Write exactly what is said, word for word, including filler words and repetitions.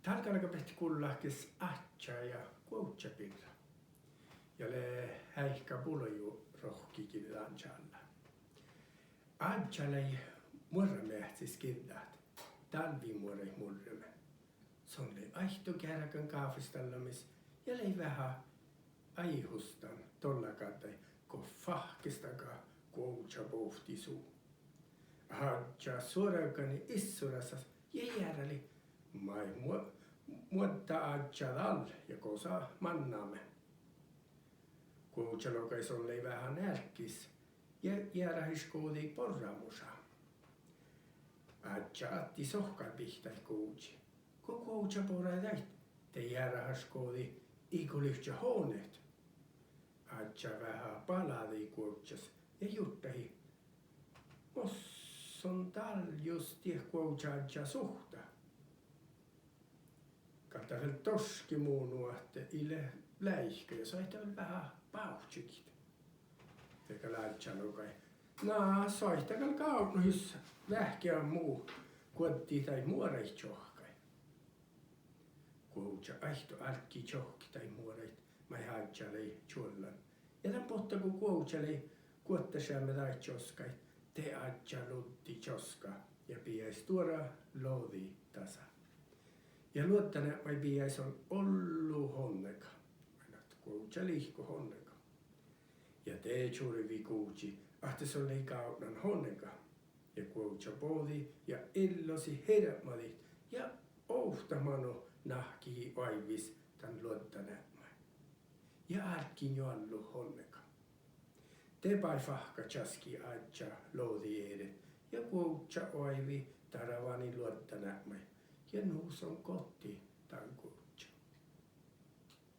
Dál galgabehtet gullat ges áddjá ja guovžža birra. Ja lea heaika bulajuo rohkki giđđe dan čállá. Áddjá lei muorrameahcis giđđat dálvvi muoraid murreme. Son lei aiddo geargan gáfestallamis ja lei veahá áihustan dollagáddái go fáhkkestaga guovžža bođii su. Áddjá suorganii issorasas ja jearalii maid muo-, muoddá áddjá dal ja gosa mannáme. Guovžža logai son lei veahá nealggis ja jearahašgođii borramuša. Áddjá attii sohkkalbihtaid guđii. Go guovžža boraidii, de jearahašgođi iigo livčče honet. Áddjá veahá baladii guovžžas ja jurddašii: Mo son dál jus diet guovžžaáddjá suhtá? Gal dat vel doškke mu nu ahte ii leat leaika ja soaitá vel veahá bávččagit. De gal áddjá logai: Na, soaitá gal gávdnat jus veahkehat mu guoddit daid muoraid čohkkaid. Guovžža aiddo álggii čohkket daid muoraid maid áddjá lei čuollan. Ja dan botta go guovžža lei guottašeame daid čoskkaid, de áddjá luddii čoska ja bijai stuorra lođi dasa. Ja luoddaneapmái bijai son ollu honnega. Ainat guovžža lihkot honnega. Ja de čurvii guđii ahte son lei gávdnan honnega. Ja guovžža bođii ja illosii hirbmadit ja ovttamanu nahkehii oaivvis dan luoddaneapmái. Ja álggii njoallut honnega. De bai fáhkka časkkii áddjá lođi eret ja guovžža oaivvi darvanii luoddaneapmái. Ja nu son goddii